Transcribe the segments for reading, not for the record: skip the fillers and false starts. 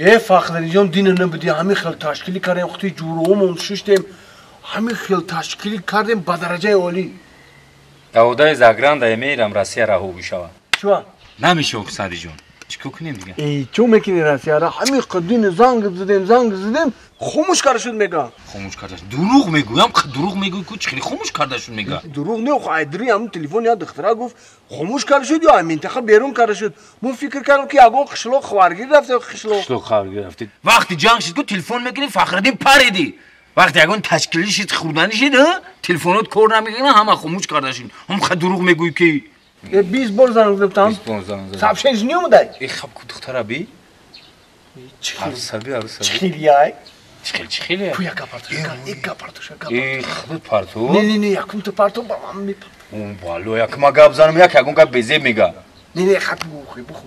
Э Фахриддинҷон дина набуди, ҳамин хел ташкилӣ кардем, хути ҷуроҳомон шуштем, ҳамин хел ташкилӣ кардем ба дараҷаи олӣ. Даводаи загранда мерам Россия раҳо бишавад. Чуа? Намешавад Садиҷон. Чикор кунем дига? Э, чо мекунӣ Россияра? Ҳамин қадин занг задем, занг задем, хомӯш карда шуд мега. Хомӯш карда шуд. Дурӯғ мегӯям, дурӯғ мегӯй ку чӣ хомӯш карда шуд мега? Дурӯғ не, айдри ҳамин телефон я духтара гуфт хомӯш карда шуд ё минтақа берун карда шуд. Мо фикр кардем ки ягон қишлоқ хабаргир рафта, қишлоқ. Қишлоқ хабаргир рафта. Вақти ҷанг шуд ку телефон мекунӣ Фахриддин париди. Вақти ягон ташкилӣ шуд, хӯрданӣ шуд, телефонот кор намекунад, ҳама хомӯш карда шуд. Ҳам дурӯғ мегӯй ки 20 бор занг задам там. 20 бор занг задам. Сообщение неомадай? Э хаб ку духтара би? Арусаби, арусаби. Чӣ хелияй? Чӣ хелияй? Ку яка партоша, яка партоша, яка. Э хаб парту? Не, не, не, якум ту парту, ба ман мепарту. О, бало, якма гап занам, як ягон гап безеб мега. Не, не, хаб бухи, буху.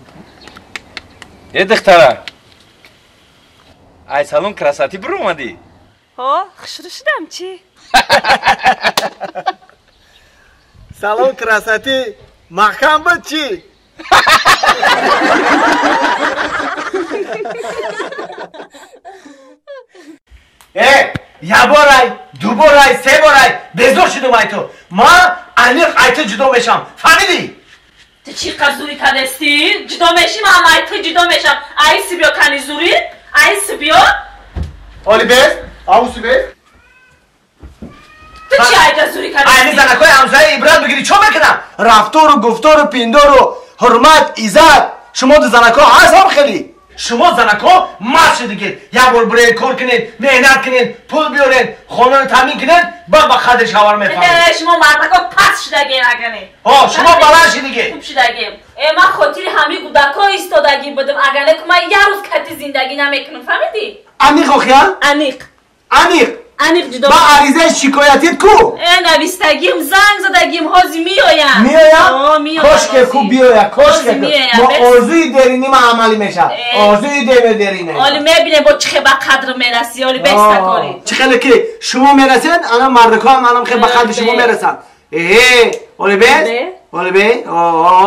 Э духтара. Ай салон красоты биромадӣ? Ҳо, хушрӯ шудам чӣ? Салон красоты маҳкам буд чӣ? Э, я борай, ду борай, се борай, безор шудум ай ту. Ман аниқ ай ту ҷудо мешам. Фаҳмидӣ? Ту чӣ қадр зурӣ кардастӣ? Ҷудо мешӣ, ман ай ту ҷудо мешам. Ай сибиё кани зурӣ? Ай сибиё? Оли без? Ауси без? Ту чӣ айда зурӣ кардастӣ? Айни занакҳои ҳамсоя ибрат бигирӣ, чо мекунам? Рафтору, гуфтору, пиндору, ҳурмат, иззат. Шумо ду занакҳо ҳаст ҳам хеле. Шумо занакҳо маст шудигед. Як бор биред кор кунед, меҳнат кунед, пул биёред, хонаро таъмин кунед, баъд ба қадри шавҳар мефаҳмед. Шумо мардакҳо паст шудагем агане. Ҳо, шумо баланд шудигед. Хуб шудагем. Э, ман хотири ҳамин кӯдакҳо истодагӣ будам. Агане ку ман як рӯз кати зиндагӣ намекунам, фаҳмидӣ? Аниқ охия? Аниқ. Аниқ. Аниқ ҷудо. Ба аризаи шикоятит ку? Э, навистагим, занг задагим, ҳозир меоям. Меоям? О, меоям. Кошке ку биёя, кошке ку. Мо орзуи дерини ма амалӣ мешавад. Орзуи дерини. Оли мебинем бо чӣ хел ба қадр мерасӣ, оли беста корӣ. Чӣ хеле ки шумо мерасед, ана мардакҳо ҳам анам хел ба қадри шумо мерасанд. Э, оли бес? Оли бе?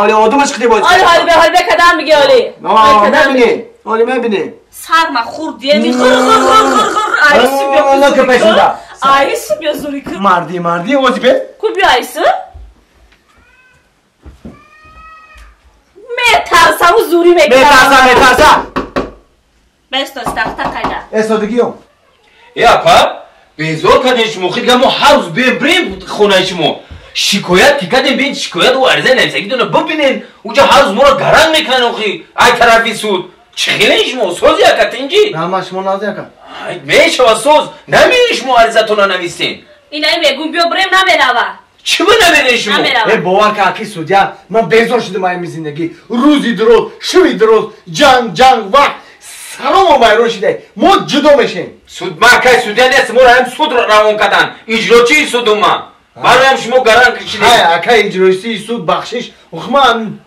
Оли одумаш қиди боз. Оли, оли бе, оли бе кадам миги оли. Мебинем. Оли мебинем. Сарма хурд еми хур хур хур хур хур. Айси биё. Айси биё зури ку. Марди, марди, ози бе? Ку биё айси? Метарсам у зури мекунам. Метарса, метарса. Бесто стахта қайда. Эсодигиём. Э апа, безор кардем шумо, хид мо ҳар рӯз бирем хонаи шумо. Шикоят ки кардем, бин шикоят у аризаи нависагитонро бибинен. Уҷа ҳар рӯз моро гаранг мекунанд охи. Ай тарафи суд. Чӣ хеле шумо соз яка тинҷи? На, шумо наз яка. Мешава соз. Намеи шумо аризатонро нависен. Инаи мегум биё бирем намерава. Чӣ ба намере шумо? Э, бовар ка аки судя, ман безор шудам ай зиндагӣ. Рӯзи дуроз, шуви дуроз, ҷанг, ҷанг, вақт саромо вайрон шудай. Мо ҷудо мешем. Суд ма кай судя нест, моро ҳам суд равон кардан. Иҷрочии судум ма. Бароям шумо гаранг кишидед. Ҳай, акай иҷрочии суд бахшиш. Ох, ман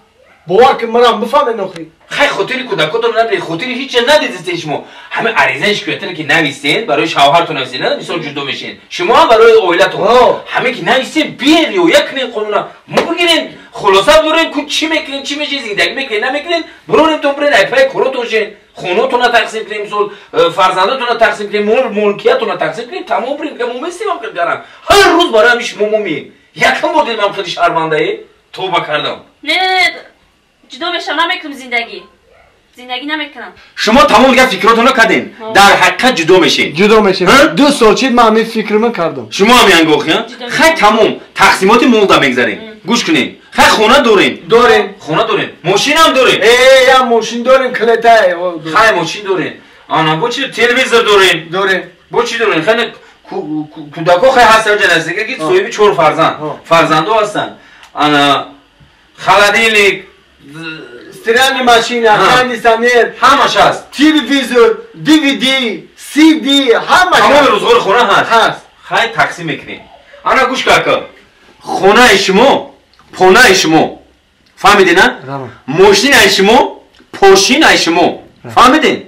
бовар ки манам бифаҳмед охи. Хай хотири кӯдакотон надидед, хотири ҳеч чиз надидистед шумо. Ҳамин аризаи шикоятро ки нависед, барои шавҳартон нависед, на мисол ҷудо мешед. Шумо ҳам барои оилатон. Ҳамин ки нависед, биен риоя кунед қонуна. Мо бигирем, хулоса бурем, ку чӣ мекунед, чӣ мешед, зиндагӣ мекунед, намекунед, бурорем тон биред, айпаи коротон шед, хонатонро тақсим кунем, мисол фарзандотонро тақсим кунем, молкиятонро тақсим кунем, тамом бирем, мо местем ҳам гарам. Ҳар рӯз барои ҳамин шумо мо меем. Якам бор дидам хеле шармандаe, тавба кардам. Не, не, ҷудо мешам, намекунам зиндагӣ. Зиндагӣ намекунам. Шумо тамом дигар фикротонро кардем. Дар ҳақиқат ҷудо мешед. Ҷудо мешем. 2 сол чид ман ҳамин фикрма кардам. Шумо ҳам янгохи, хай тамом тақсимоти молда мегзарем. Гӯш кунед. Хай хона дорем. Дорем. Хона дорем. Мошинам дорем. Э, я мошин дорем, клетай. Хай мошин дорем. Ана бо чи телевизор дорем. Дорем. Бо чи дорем? Хай кӯдакҳо хай ҳастанд ҷанасига ки соҳиби 4 фарзанд. Фарзандо ҳастанд. Ана холодильник, стиральная машина, кондиционер, ҳамаш ҳаст. Телевизор, DVD, CD, ҳамаш. Тамоми рӯзғори хона ҳаст. Ҳаст. Хай тақсим мекунем. Ана гӯш кар ка. Хонаи шумо, понаи шумо. Фаҳмидед, на? Мошинаи шумо, пошинаи шумо. Фаҳмидед?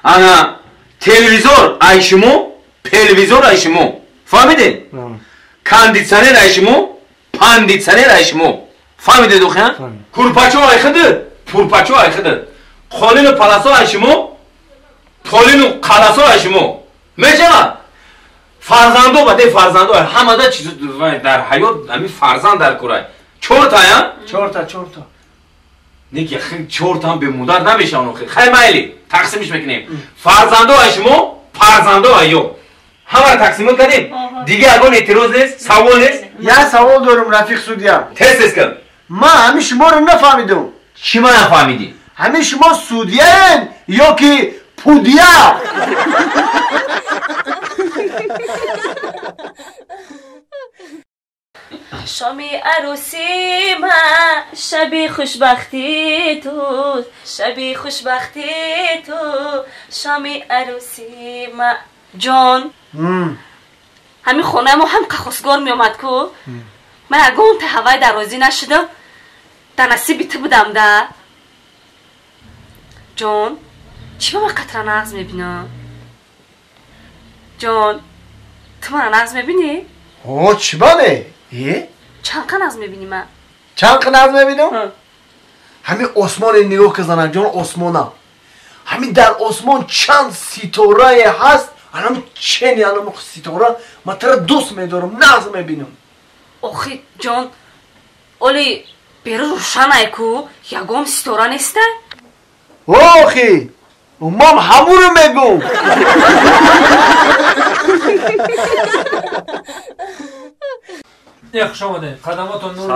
Ана телевизор ай шумо, телевизор ай шумо. Фаҳмидед? Кондиционер ай шумо, пандиционер ай шумо. Фаҳмидед охи? Курпачо ай худат, пурпачо ай худат. Қолину паласо ай шумо, Толину қаласо шумо. Мешавад? Фарзандо ба де фарзандо ҳамада чиз дар ҳаёт ҳамин фарзанд дар курай. Чорта я? Чорта, чорта. Неки чорта ҳам бемудар намешаванд. Хай майли, тақсимиш мекунем. Фарзандо шумо, фарзандо ё. Ҳамаро тақсимот кардем. Дига ягон эътироз нест, савол нест? Я савол дорам, рафиқ судья. Тез тез кун. Ман ҳамин шуморо нафаҳмидам. Чӣ ман нафаҳмидӣ? Ҳамин шумо судьяен ё ки пудия? Шоми арӯсии ман, шаби хушбахтии ту, шаби хушбахтии ту, шоми арӯсии ман. Ҷон, ҳамин хонаи мо ҳам хосгор меомад ку. Ман ягон таҳаввай дар розӣ нашудам, дар насиби ту будам да. Ҷон, чӣ ба ман қатра нағз мебинам? Ҷон, ту мана нағз мебинӣ? О, чӣ ба не? Чанд қа нағз мебинӣ ман? Чанд қа нағз мебинам? Ҳамин осмоне нигоҳ ки занакҷон, осмона. Ҳамин дар осмон чанд ситорае ҳаст, анам чени анам ситора, ман тара дӯст медорам, нағз мебинам. Охи, ҷон, оли берун рӯшанай ку, ягон ситора неста? Охи, ман ҳамуро мегӯм. Хуш омадед. Қадаматон нур.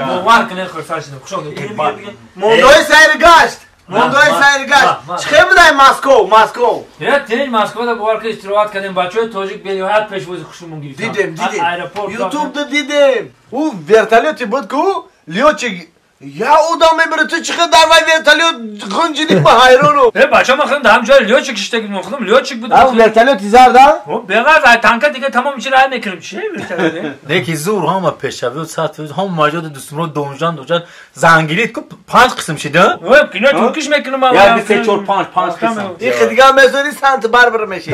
Бовар кунед, хурсанд шудам. Хуш омадед. Мондои сайри гашт. Мондои сайри гашт. Чӣ хел будай Москов, Москов? Я тинч Москвада бовар кунед истироҳат кардем. Бачаҳои тоҷик бениҳоят пешвози хушумон гирифтанд. Дидем, дидем. Ютубда дидем. Ӯ вертолёте буд ку, лётчик я одам мебарад, ту чӣ хел дар вай вертолёт ғунҷидӣ, ба ҳайрону. Э, бача, ман худам дар ҳам ҷои лётчик шишта будам, худам лётчик будам. Ав вертолёти зарда? Беғарз, ай танка дига тамом чи рай мекунем. Чи вертолёт? Неки зур ҳама пешавиёт сатвиёт ҳама маҷоди дустумро донжан донжан зангилит ку панҷ қисм шида? Ой, кино туркиш мекунам ман. Як, ду, се, чор, панҷ, панҷ қисм. Ихи дига мезори Санта Барбара меши.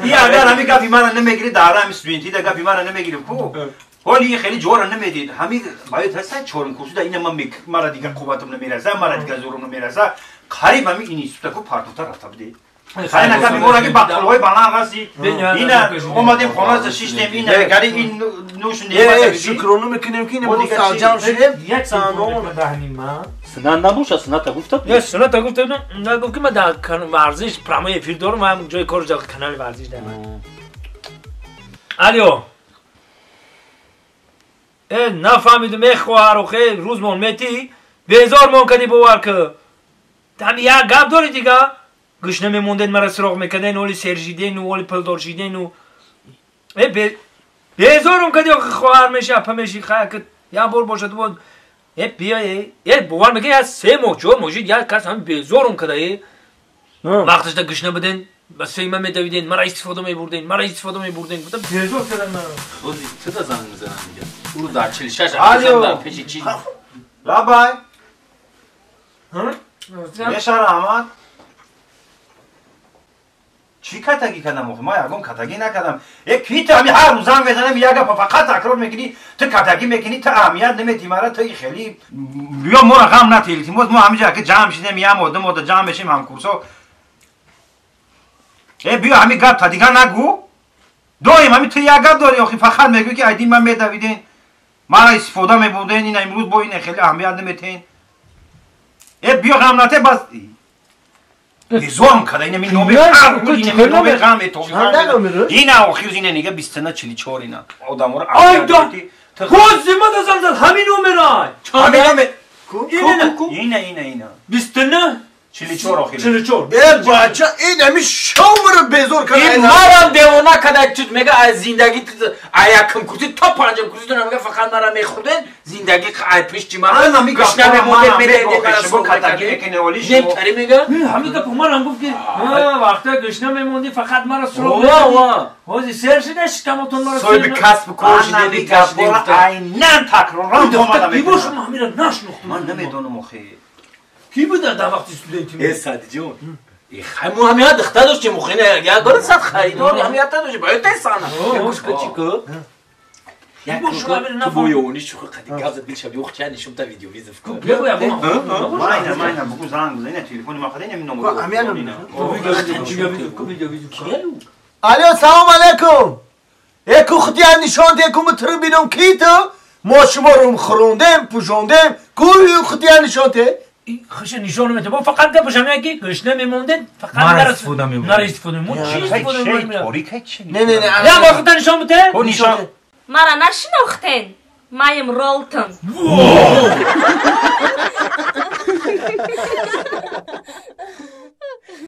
И агар ҳамин гапи мана намегирӣ, дар ҳами студентӣ да гапи мана намегирӣ ку. ҳоли ин хеле ҷора намедид. Ҳамин бояд ҳаста чорум курсу да ина ман мара дигар қувватам намераса, мара дигар зӯрам намераса. Қариб ҳамин института ку партофта рафта будед. Хайна гапи мора ки ба қулҳои баланд расид. Ина омадем хонаса шиштем, ина гари ин нӯшунем. Шукрону мекунем ки ина мо сарҷам шудем. Як телефон да ҳамин ман. Сунат набоша, суната гуфта буд. Не, суната гуфта будам. На гуфт ки ман дар варзиш прямой эфир дорам, ман ҷои кор ҷо канали варзиш дорам. Алло. Э, нафаҳмидум, э хоҳар, охе рӯзмон метӣ, безормон кардӣ, бовар ки. Ҳами як гап дорӣ дига? Гӯш намемондед, мара суроғ мекарден, оли сержидену, оли пулдор шидену. Э, безорум кардӣ, охе хоҳар меши, апа меши, хай ки як бор бошад бо э биё, э, э бовар мекунӣ, як се моҳ, чор моҳ шид, як кас ҳами безорум карда, э. Вақташда гӯш набуден, ба сӯи ман медавиден, мара истифода мебурден, мара истифода мебурден. Гуфтам безор кардам мара. Бози ту да занг мезанам дига. Ӯро дар 46 дар пеши чӣ? Лабай. Меша раҳмат. Чӣ катагӣ кардам охи? Ман ягон катагӣ накардам. Э ки ту ҳами ҳар рӯз занг мезанам, як гапа фақат такрор мекунӣ, ту катагӣ мекунӣ, ту аҳамият намедиҳӣ мара, ту хеле биё моро ғам натӣ, илтимос, мо ҳаминҷа ки ҷамъ шидем, як моҳ, ду моҳ ҷамъ мешем ҳамкурсо. Э биё ҳамин гап та дига нагӯ. Доим ҳамин ту як гап дорӣ охи, фақат мегӯӣ ки айдин ман медавиден, мара истифода мебурден, ина имрӯз бо ина хеле аҳамият наметен. Э биё ғам нате бас. Безорм карда, ина ми номер ҳар номер ғам метобӣ. Ина охир ина нига 29 44 ина одаморо Айда! Ҳози ман занг зад ҳамин номерай. Ҳамин номер. Ку ина ина ина. 29 44 охир. 44. Э бача, ин ҳамин шомро безор карда. Ин марам девона карда, чиз мега аз зиндагӣ а якум курсӣ то панҷум курсӣ мега фақат мара мехӯрден, зиндагӣ ай пишти мара. Ман ҳамин гушна мемондем, медедем мара шумо катагӣ мекунед, оли шумо. Немтари мега? Ҳамин гапо марам гуфт ки вақте гушна мемондӣ фақат мара суроғ Ва, ва. Ҳози сер шуда шикамотон мара. Соҳиби касбу кор шуда, гапора айнан такроран омада мекунад. Бошум ҳамира нашнохтам. Ман намедонам охи. Ки буда дар вақти студентӣ? Э Садиҷон, хай мо ҳамия духта доштем, охина як гора сад харидор ҳамия та доштем, бояд тесана. Гӯш ку чӣ ку? Як ту боёни шухи қади гап зад дилшаб ёх ча нишум та видео визов ку. Майна, майна, бугу занг бизан, ина телефони ма қади ин номер. Алло, салом алейкум. Эку худия нишон де ку мутр бинам ки ту? Мо шумо рум хӯрондем, пӯшондем, ку худия нишон де? Хуш нишон мете. Бо фақат гапаш ҳамин ки гушна мемондед, фақат Мара истифода мебурд. Мара истифода мебурд. Чӣ истифода мебурд? Не, не, не. Я бор худта нишон бите? Нишон. Мара нашинохтен. Маем Ролтон.